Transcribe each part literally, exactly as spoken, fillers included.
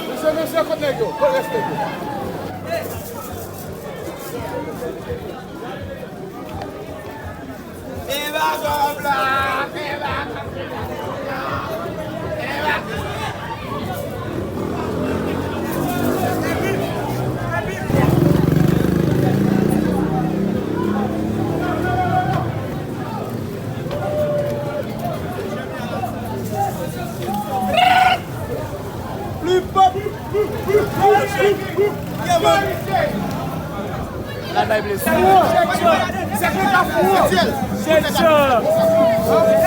Mesye, mesye, kot nèg yo? Kot rès nèg yo? Pli fò. L al bay blese.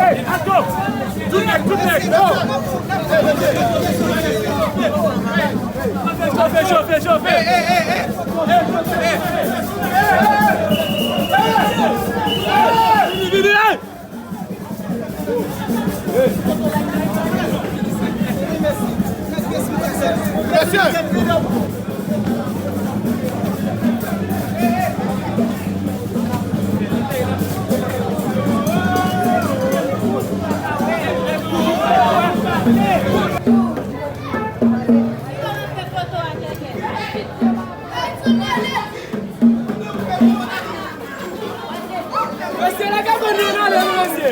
Hey, ato! Tout nèg, tout nèg, yo! Chofe, chofe, chofe! Vini, vini, hey! Mesye, lage bannann ale, mesye.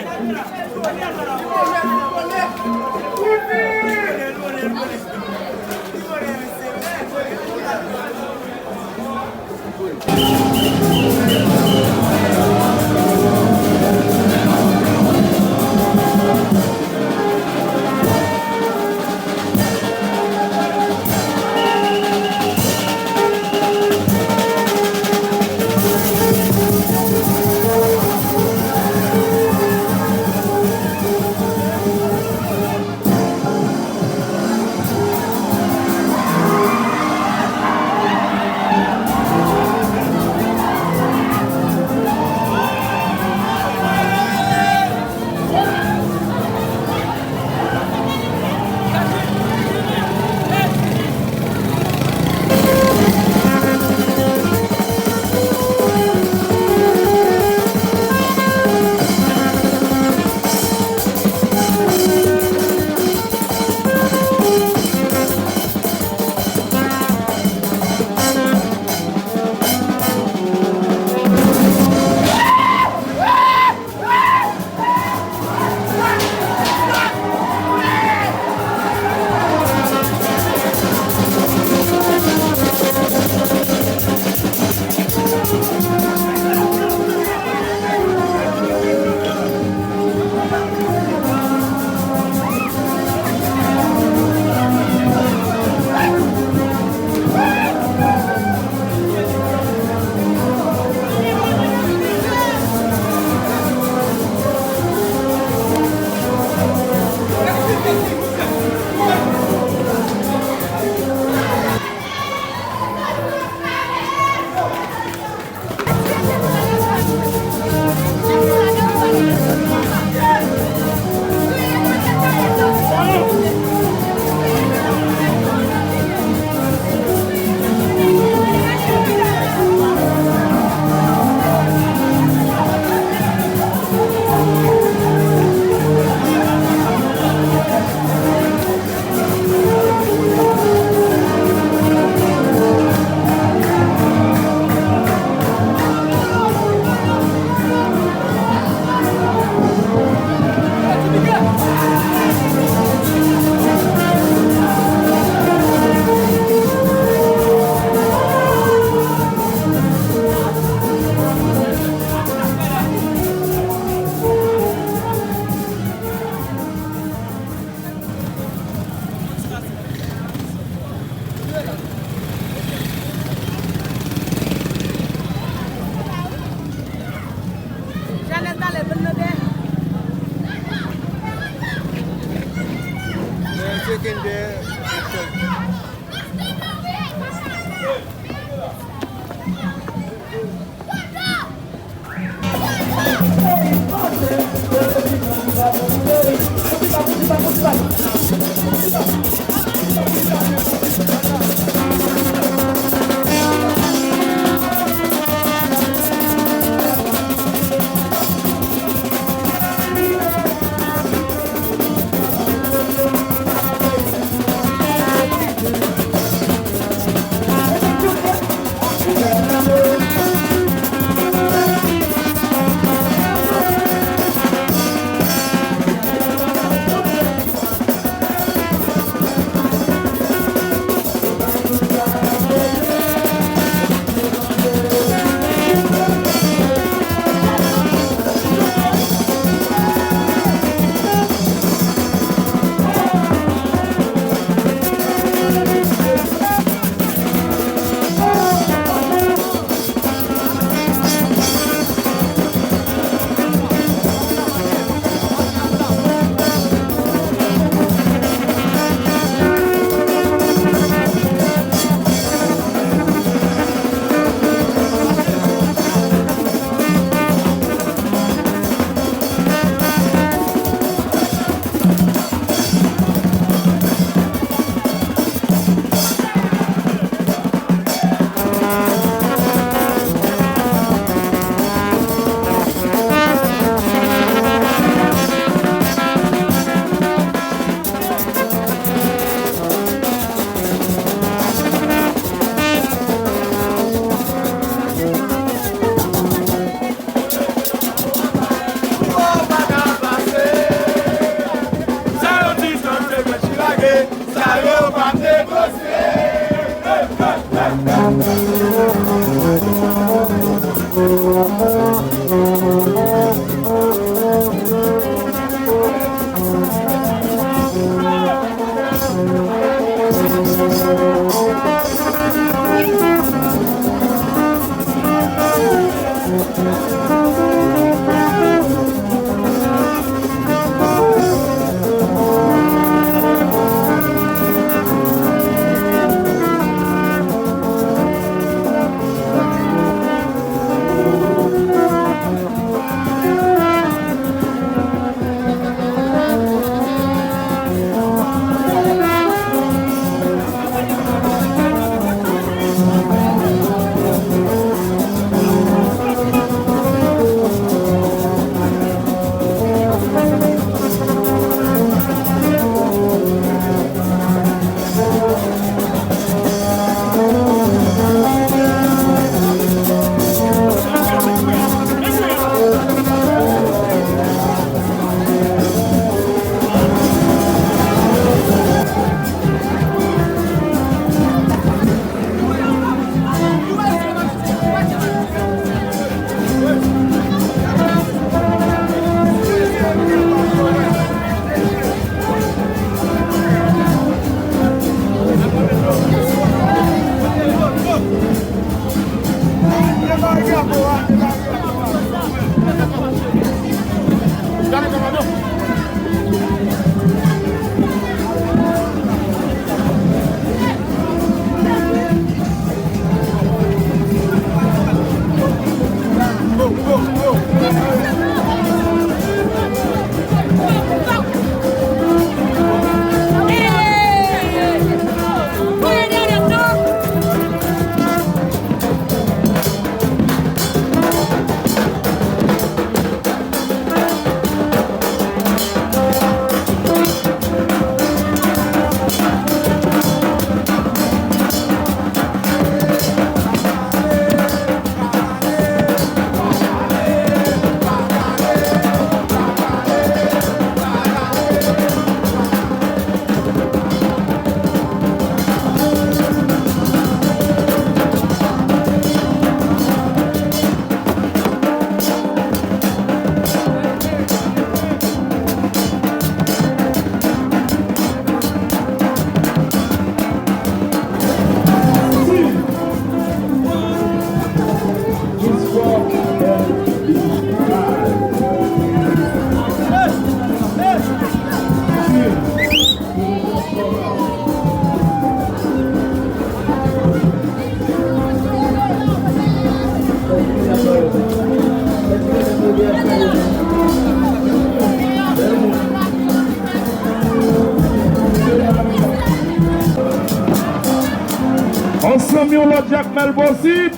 Yon lòt Jakmèl posib.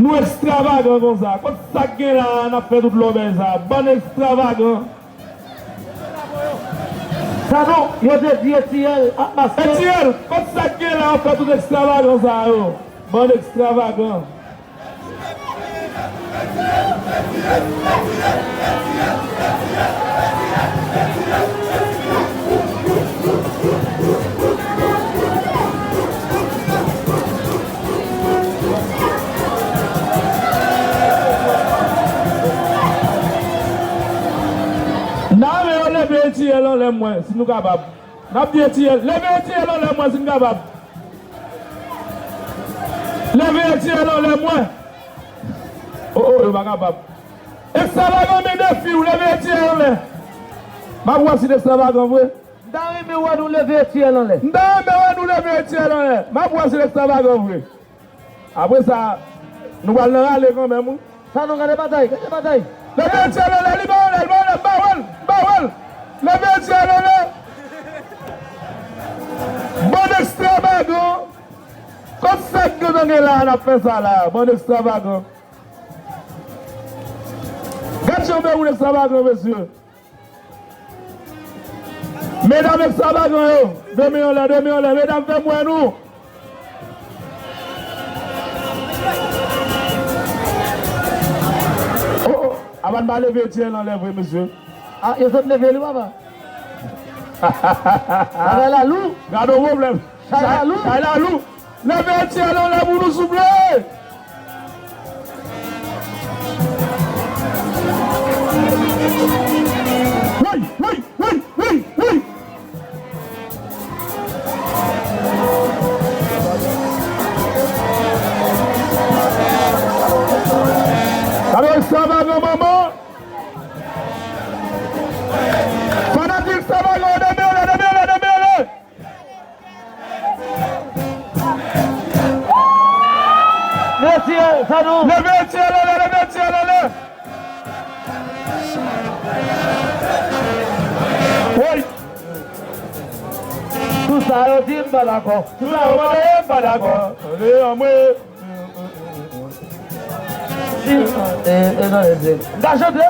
Nou ekstravagan konsa. Kot sa k gen la a, n ap fè tout lòbèy sa a? Bann ekstravagan. Sa non, yo te di Etiyèl ap maske. Etiyèl, kot sa k gen la a, w ap fè tout ekstravagan sa yo? Bann ekstravagan. N a renmen yo leve Etiyèl anlè mwen, si nou kapab. N ap di Etiyèl, leve Etiyèl anlè mwen, si n kapab. Leve Etiyèl anlè mwen. O, o, yo pa kapab. Ekstravagan, men defi w, leve Etiyèl anlè. M ap wè si l ekstravagan vre. M ta renmen wè nou leve Etiyèl anlè. M ta renmen wè nou leve Etiyèl anlè. M ap wè si l ekstravagan vre. Apre sa, nou pral nan rale kanmenm, wi. Sa non, gade batay, gade batay. Leve Etiyèl anlè, li pa anlè, li pa anlè, m pa wè l, m pa wè l. Leve Etiyèl anlè. Bann ekstravagan. Kot sa k gentan gen la a, n ap fè sa la a? Bann ekstravagan. Gad jan w dewoule sa, ekstravagan, mesye. Medam ekstravagan yo, de men anlè, de men anlè, medam, fè m wè nou. O, o, avan n pa leve Etiyèl anlè vre, mesye. A, yo sot leve li, papa. Bagay la lou. Gade yon pwoblèm. Chay la lou. Chay la lou. Leve Etiyèl anlè pou nou, souple. Woy, woy, woy, woy, woy. Gade ekstravagan manman. Fanatik ekstravagan, de men anlè, de men anlè, de men anlè. Leve Etiyèl, sa non. Leve Etiyèl anlè, leve Etiyèl anlè. Woy. Tout sa yo di m pa dakò. Tout sa yo mande m pa dakò. Anlè anmwe. Di, e, e, non, e, e. M ka chante?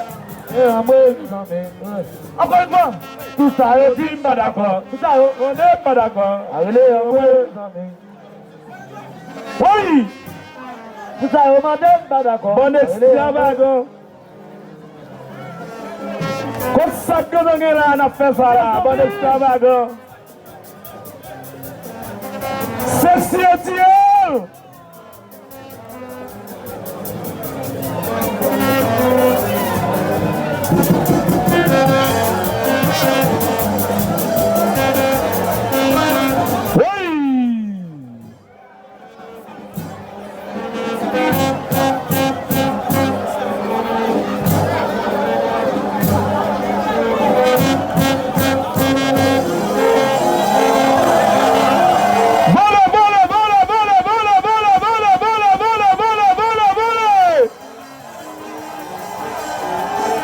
E, anmwe, mezanmi. Ankò yon fwa. Tout sa yo di m pa dakò. Tout sa yo mande m pa dakò. Arele anmwe, mezanmi. Woy! Tout sa yo mande m pa dakò. Bann ekstravagan. Kot sa k gentan gen la a, n ap fè sa la a? Bann ekstravagan. Seksi Etiyèl! Woy! Vole, vole, vole, vole!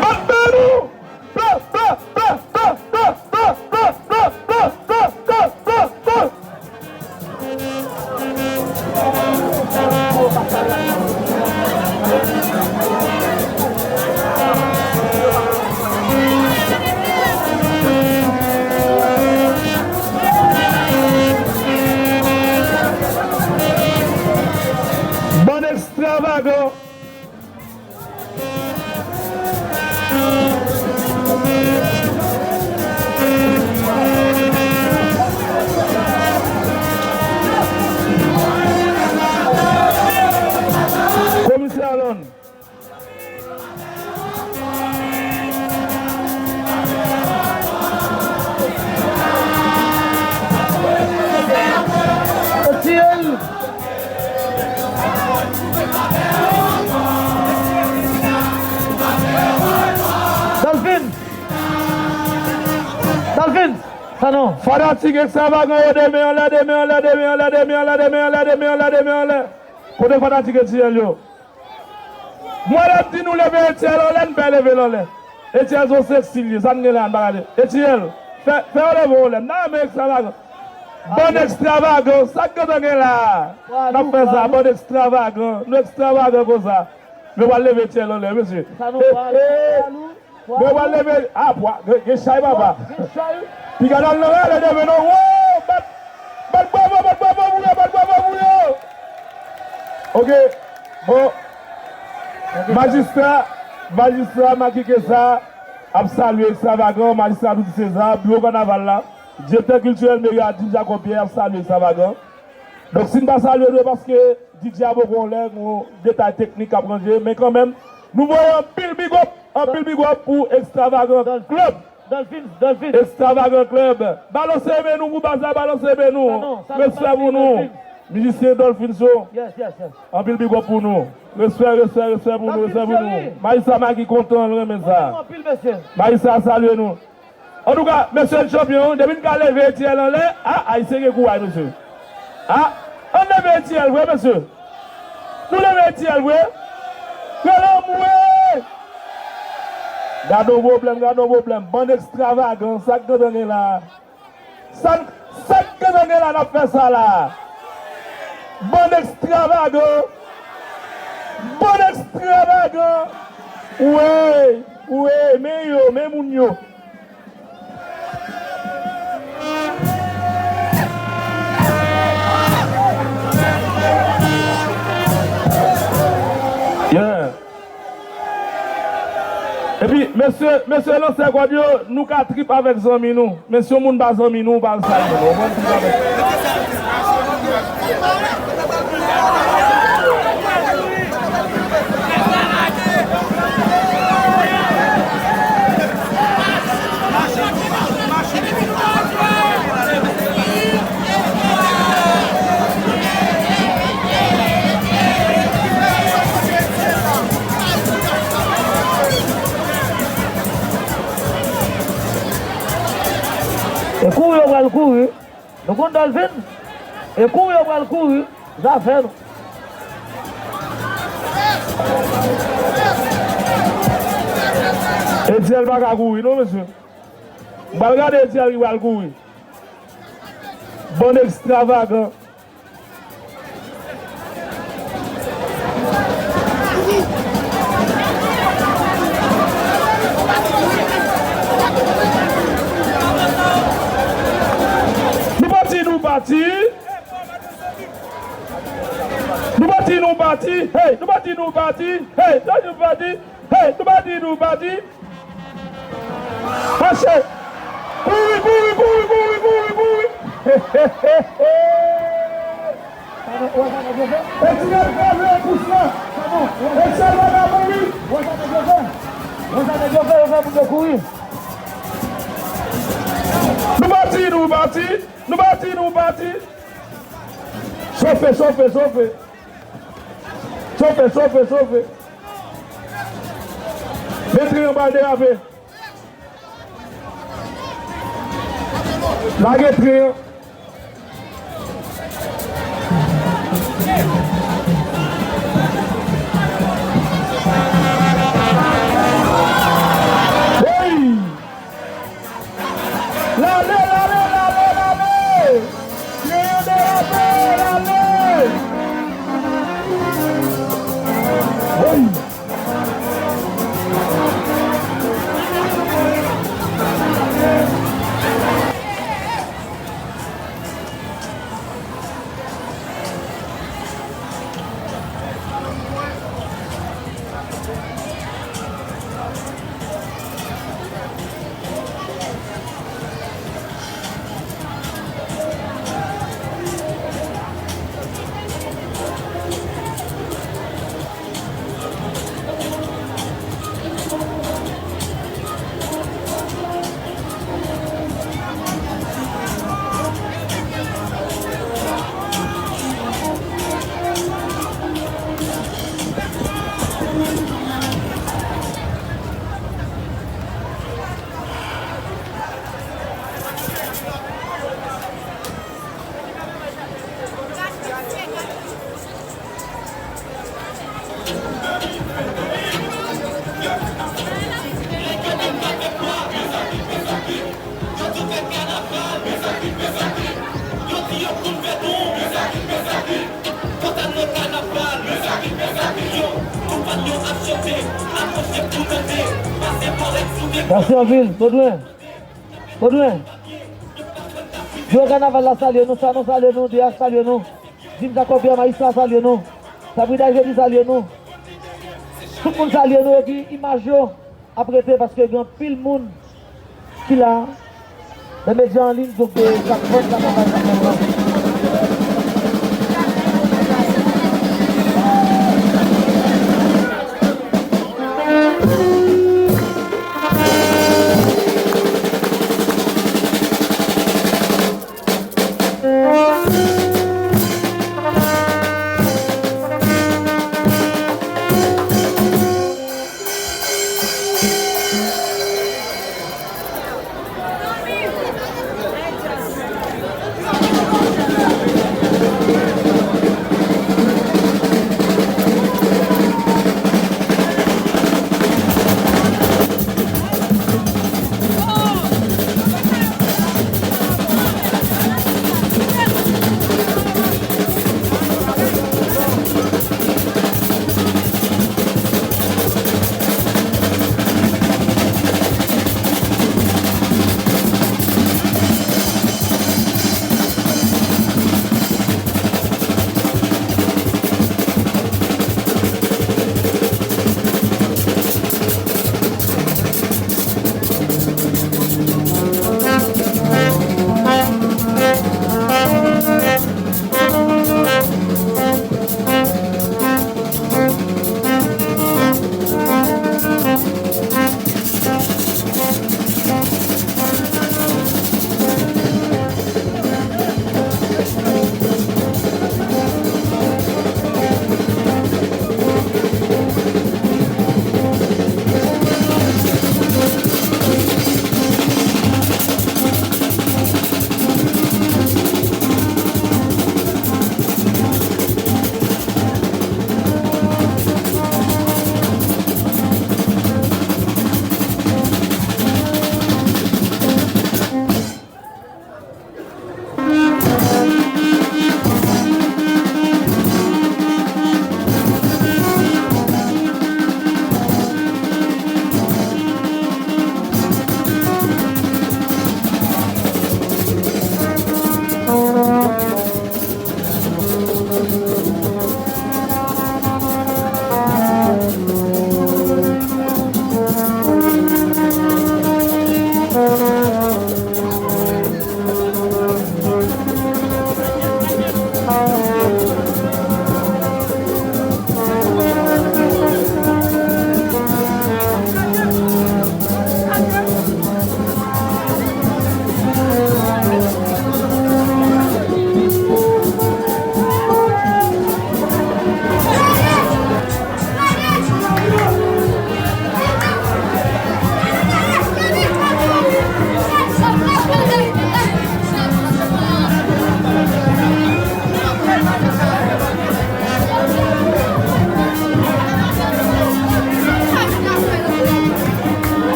Bat men nou! Bann ekstravagan. Komisè Alon. Etiyèl. Dolphin. Dolphin. Sa non. Fanatik ekstravagan yo, de men anlè, de men anlè, de men anlè. Kote fanatik Etiyèl yo? Mwen lè m di nou leve Etyèl anlè, n fè leve l anlè. Etyèl se yon seksi l ye, sa n gen la, n pa gade. Etyèl, fè, fè yo leve w anlè. M ta renmen Ekstravagan. Bann Ekstravagan, sa k gentan gen la a? N ap fè sa, bann Ekstravagan. Nou ekstravagan konsa. Men w al leve Etyèl anlè, mesye. Sa nou pral, sa nou pral. Men w al leve, a, pwa, gen, gen chay, papa. Gen chay. Piga nan nan, ale, leve non. Wo, bat, bat bravo, bat bravo pou yo, bat bravo pou yo. Ok, bon. Majistra, majistra Macky Kessa ap salye Ekstravagan, majistra Doudou César, biwo kanaval la, direktè kiltirèl meri a, Jim Jacob Pierre ap salye Ekstravagan. Donk, si n pa salye nou, se paske D J a poko anlè, gon detay teknik k ap ranje, men kanmenm, nou voye anpil big up, anpil big up pou Extravagant Club. Dolphins, Dolphins. Extravagant Club. Balanse men nou pou baz la, balanse men nou. Respè pou nou. Mizisyen Dolphins yo. Anpil big up pou nou. Respè, respè, respè pou nou, respè pou nou. Majistra Macky kontan, l renmen sa. Majistra salye nou. Antouka, mesye n chanpyon, depi n ka leve Etyèl anlè, a, Ayisyen gen kouraj, mesye. A, ann leve Etyèl vre, mesye. Nou leve Etyèl vre. Rele anmwe! Gade yon pwoblèm, gade yon pwoblèm. Bann ekstravagan, sa k gentan gen la? Sa, sa k gentan gen la, n ap fè sa la? Bann ekstravagan! Bann ekstravagan! Wi, wi, men yo, men moun yo. Yeah. Epi, mesye, mesye lansè kòd yo, nou ka trip avèk zanmi nou. Men si yon moun pa zanmi nou, ou pa al salye l non. Ou konprann? Trip avèk. E kouri yo pral kouri. Nou konn Dolphin? E kouri yo pral kouri. Zafè nou. Etyèl pa ka kouri non, mesye. M pral gade Etyèl ki pral kouri. Bann ekstravagan. Nou pati, nou pati. Nou pati, nou pati. Hey, nou pati, nou pati. Hey, nou pati, nou pati. Hey, nou pati, nou pati. Mache! Kouri, kouri, kouri, kouri, kouri, kouri! Etyèl pa vle kous la! Etyèl pa ka mouri! Nou pati, nou pati! Nou pati, nou pati! Chofe, chofe, chofe! Chofe, chofe, chofe. Men tren an pral derape. Lage tren an. Hey! Lale, lale, lale, lale! Tren an derape, lale! Woy! Mèsi anpil, Bodwen. Bodwen. Yo kanaval la salye nou, Sanon salye nou, Deas salye nou. Jim Jakobè, Majistra salye nou. Sabrina Jezi salye nou. Tout moun salye nou epi imaj yo ap rete paske gen anpil moun ki la. Nan medya an liy, donk, e, sa k fèt la, sa k fèt la.